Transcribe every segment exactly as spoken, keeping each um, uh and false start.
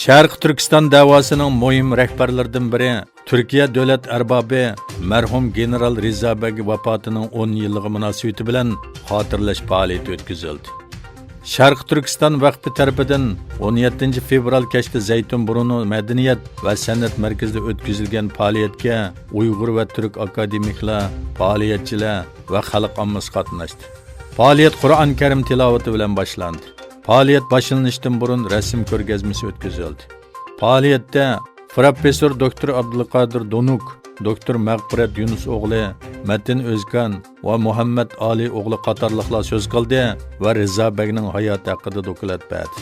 شەرقىي تۈركىستان دەۋاسىنىڭ مۇھىم رەھبەرلىرىدىن بىرى، تۈركىيە دۆلەت ئەربابى مەرھۇم گېنېرال رىزا بەگ ۋاپاتىنىڭ ئون يىللىقى مۇناسىۋىتى بىلەن خاتىرىلەش پائالىيىتى ئۆتكۈزۈلدى. شەرقىي تۈركىستان ۋەقپى تەرىپىدىن ئون يەتتىنچى فېۋرال كەچتە زەيتۇن بۇرنى مەدەنىيەت ۋە سەنئەت مەركىزىدە ئۆتكۈزۈلگەن پائالىيەتكە ئۇيغۇر ۋە تۈرك ئاكادېمىكلار، پائالىيەتچىلەر ۋە خەلق ئاممىسى قاتناشتى. پائالىيەت قۇرئان كەرىم تىلاۋىتى بىلەن باشلاندى. پائالىيەت باشلىنىشتىن بۇرۇن رەسىم كۆرگەزمىسى ئۆتكۈزۈلدى. پائالىيەتتە پروفېسسور دوكتور ئابدۇلقادىر دونۇك، دوكتور مەغپىرەت يۇنۇس ئوغلى، مەتىن ئۆزكان ۋە مۇھەممەت ئالى ئوغلى قاتارلىقلار سۆز قىلدى ۋە رىزا بەگنىڭ ھاياتى ھەققىدە دوكلات بەردى.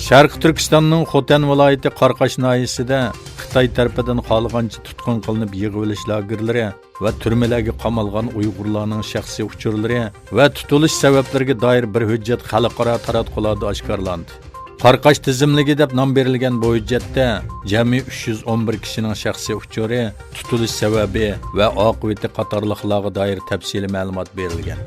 شەرقىي تۈركىستاننىڭ خوتەن ۋىلايىتى قاراقاش ناھىيەسىدە خىتاي تەرىپىدىن خالىغانچە تۇتقۇن قىلىنىپ يىغىۋېلىش لاگېرلىرى ۋە تۈرمىلەرگە قامالغان ئۇيغۇرلارنىڭ شەخسىي ئۇچۇرلىرى ۋە تۇتۇلۇش سەۋەبلىرىگە دائىر بىر ھۆججەت خەلقئارا تاراتقۇلاردا ئاشكارىلاندى. قاراقاش تىزىملىكى دەپ نام بېرىلگەن بۇ ھۆججەتتە جەمئىي ئۈچ يۈز ئون بىر كىشىنىڭ شەخسىي ئۇچۇرى، تۇتۇلۇش سەۋەبى ۋە ئاقىۋىتى قاتارلىقلارغا دائىر تەپسىلىي مەلۇمات بېرىلگەن.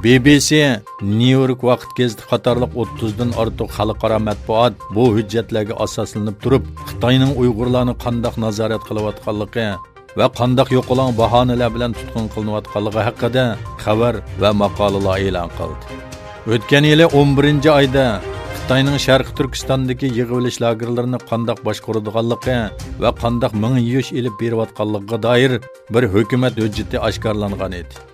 بى بى سى، نيۇ يورك ۋاقىت گېزىتى قاتارلىق ئوتتۇزدىن ئارتۇق خەلقئارا مەتبۇئات بۇ ھۆججەتلەرگە ئاساسلىنىپ تۇرۇپ، خىتاينىڭ ئۇيغۇرلارنى قانداق نازارەت قىلىۋاتقانلىقى ۋە قانداق يوقىلاڭ باھانىلەر بىلەن تۇتقۇن قىلىنىۋاتقانلىقى ھەققىدە خەۋەر ۋە ماقالىلار ئېلان قىلدى. ئۆتكەن يىلى ئون بىرىنچى ئايدا خىتاينىڭ شەرقىي تۈركىستاندىكى يىغىۋېلىش لاگېرلىرىنى قانداق باشقۇرىدىغانلىقى ۋە قانداق مېڭە يۇيۇش ئېلىپ بېرىۋاتقانلىقىغا دائىر بىر ھۆكۈمەت ھۆججىتى ئاشكارىلانغان ئىدى.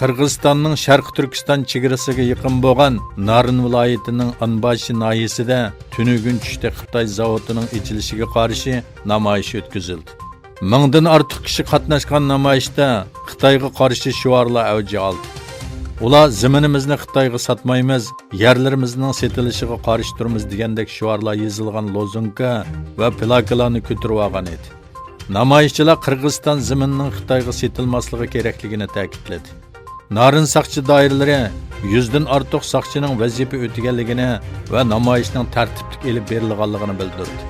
قىرغىزىستاننىڭ شەرقىي تۈركىستان چېگرىسىغا يېقىن بولغان نارىن ۋىلايىتىنىڭ ئانباشى ناھىيەسىدە تۈنۈگۈن چۈشتە خىتاي زاۋۇتىنىڭ ئېچىلىشىگە قارشى نامايىش ئۆتكۈزۈلدى. مىڭدىن ئارتۇق كىشى قاتناشقان نامايىشتا خىتايغا قارشى شوئارلار ئەۋج ئالدى. ئۇلار «زېمىنىمىزنى خىتايغا ساتمايمىز، يەرلىرىمىزنىڭ سېتىلىشىغا قارشى تۇرىمىز» دېگەندەك شوئارلار يېزىلغان لوزۇنكا ۋە پلاكىلارنى كۆتۈرۈۋالغان ئىدى. نامايىشچىلار قىرغىزىستان زېمىنىنىڭ خىتايغا سېتىلماسلىقى كېرەكلىكىنى تەكىتلىدى. نارىن ساقچى دائىرىلىرى يۈزدىن ئارتۇق ساقچىنىڭ ۋەزىپە ئۆتىگەنلىكىنى ۋە نامايىشنىڭ تەرتىپلىك ئېلىپ بېرىلغانلىقىنى بىلدۈردى.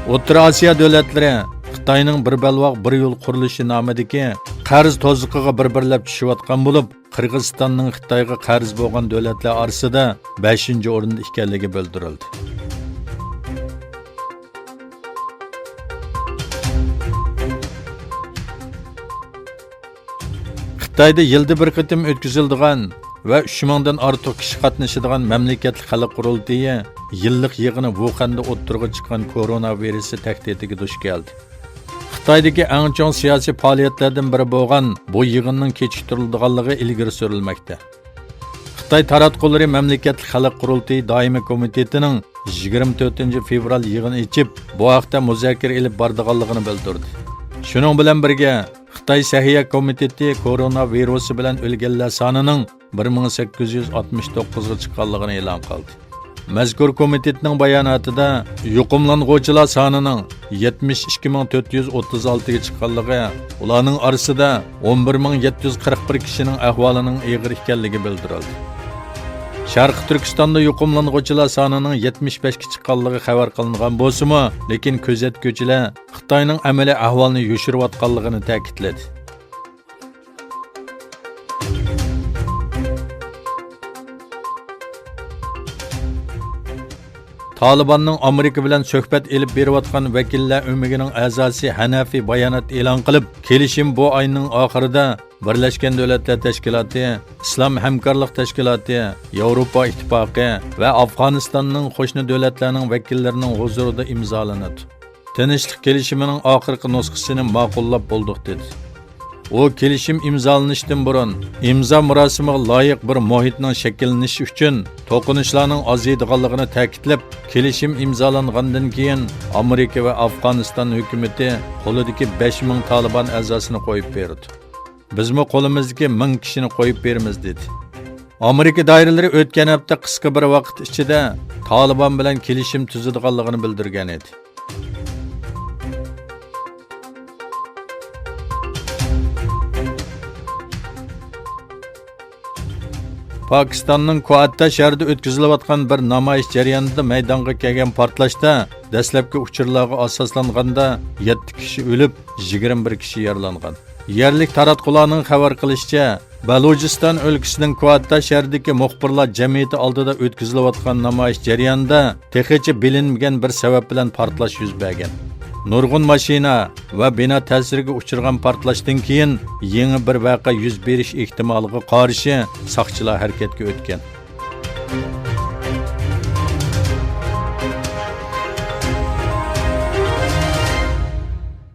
ئوتتۇرا ئاسىيا دۆلەتلىرى خىتاينىڭ بىر بەلباغ، بىر يول قۇرۇلۇشى نامىدىكى قەرز توزۇقىغا بىر-بىرلەپ چۈشۈۋاتقان بولۇپ، قىرغىزىستاننىڭ خىتايغا قەرزى بولغان دۆلەتلەر ئارىسىدا بەشىنچى ئورۇندا ئىكەنلىكى بىلدۈرۈلدى. خىتايدا يىلدا بىر قېتىم ئۆتكۈزۈلىدىغان ۋە ئۈچ مىڭدىن ئارتۇق كىشى قاتنىشىدىغان مەملىكەتلىك خەلق قۇرۇلتىيى يىللىق يىغىنى ۋۇخەندە ئوتتۇرىغا چىققان كورونا ۋىرۇسى تەھدىتىگە دۇچ كەلدى. خىتايدىكى ئەڭ چوڭ سىياسىي پائالىيەتلەردىن بىرى بولغان بۇ يىغىننىڭ كېچىكتۈرۈلىدىغانلىقى ئىلگىرى سۈرۈلمەكتە. خىتاي تاراتقۇلىرى مەملىكەتلىك خەلق قۇرۇلتىيى دائىمىي كومىتېتىنىڭ يىگىرمە تۆتىنچى فېۋرال يىغىنى ئېچىپ، بۇ ھەقتە مۇزاكىرە ئېلىپ بارىدىغانلىقىنى بىلدۈردى. شۇنىڭ بىلەن بىرگە، خىتاي سەھىيە كومىتېتى كورونا ۋىرۇسى بىلەن ئۆلگەنلەر سانىنىڭ بىر مىڭ سەككىز يۈز ئاتمىش توققۇزغا چىققانلىقىنى ئېلان قىلدى. مەزكۇر كومىتېتنىڭ باياناتىدا يۇقۇملانغۇچىلار سانىنىڭ يەتمىش ئىككى مىڭ تۆت يۈز ئوتتۇز ئالتىگە چىققانلىقى، ئۇلارنىڭ ئارىسىدا ئون بىر مىڭ يەتتە يۈز قىرىق بىر كىشىنىڭ ئەھۋالىنىڭ ئېغىر ئىكەنلىكى بىلدۈرۈلدى. شەرقىي تۈركىستاندا يۇقۇملانغۇچىلار سانىنىڭ يەتمىش بەشكە چىققانلىقى خەۋەر قىلىنغان بولسىمۇ، لېكىن كۆزەتكۈچىلەر خىتاينىڭ ئەمەلىي ئەھۋالنى يوشۇرۇۋاتقانلىقىنى تەكىتلىدى. تالىباننىڭ ئامېرىكا بىلەن سۆھبەت ئېلىپ بېرىۋاتقان ۋەكىللەر ئۆمىكىنىڭ ئەزاسى ھەنەفى بايانات ئېلان قىلىپ، كېلىشىم بۇ ئاينىڭ ئاخىرىدا بىرلەشكەن دۆلەتلەر تەشكىلاتى، ئىسلام ھەمكارلىق تەشكىلاتى، ياۋروپا ئىتتىپاقى ۋە ئافغانىستاننىڭ قوشنا دۆلەتلەرنىڭ ۋەكىللىرىنىڭ ھۇزۇرىدا ئىمزالىنىدۇ. تىنچلىق كېلىشىمىنىڭ ئاخىرقى نۇسخىسىنى ماقۇللاپ بولدۇق، دېدى. ئۇ كېلىشىم ئىمزالىنىشتىن بۇرۇن، ئىمزا مۇراسىمىغا لايىق بىر مۇھىتنىڭ شەكىللىنىشى ئۈچۈن توقۇنۇشلارنىڭ ئازىيىدىغانلىقىنى تەكىتلەپ، كېلىشىم ئىمزالانغاندىن كېيىن، ئامېرىكا ۋە ئافغانىستان ھۆكۈمىتى قولىدىكى بەش مىڭ تالىبان ئەزاسىنى قويۇپ بېرىدۇ. بىزمۇ قولىمىزدىكى مىڭ كىشىنى قويۇپ بېرىمىز، دېدى. ئامېرىكا دائىرىلىرى ئۆتكەن ھەپتە قىسقا بىر ۋاقىت ئىچىدە تالىبان بىلەن كېلىشىم تۈزىدىغانلىقىنى بىلدۈرگەن ئىدى. پاكىستاننىڭ كوئاتتا شەھىرىدە ئۆتكۈزۈلۈۋاتقان بىر نامايىش جەريانىدا مەيدانغا كەلگەن پارتلاشتا دەسلەپكى ئۇچۇرلارغا ئاساسلانغاندا، يەتتە كىشى ئۆلۈپ، يىگىرمە بىر كىشى يارىلانغان. يەرلىك تاراتقۇلارنىڭ خەۋەر قىلىشىچە، بەلۇچىستان ئۆلكىسىنىڭ كۋاتا شەھىرىدىكى مۇخبىرلار جەمئىيىتى ئالدىدا ئۆتكۈزۈلۈۋاتقان نامايىش جەريانىدا تېخىچە بىلىنمىگەن بىر سەۋەب بىلەن پارتلاش يۈز بەرگەن. نۇرغۇن ماشىنا ۋە بىنا تەسىرىگە ئۇچرىغان پارتلاشتىن كېيىن يېڭى بىر ۋەقە يۈز بېرىش ئېھتىمالىغا قارشى ساقچىلار ھەرىكەتكە ئۆتكەن.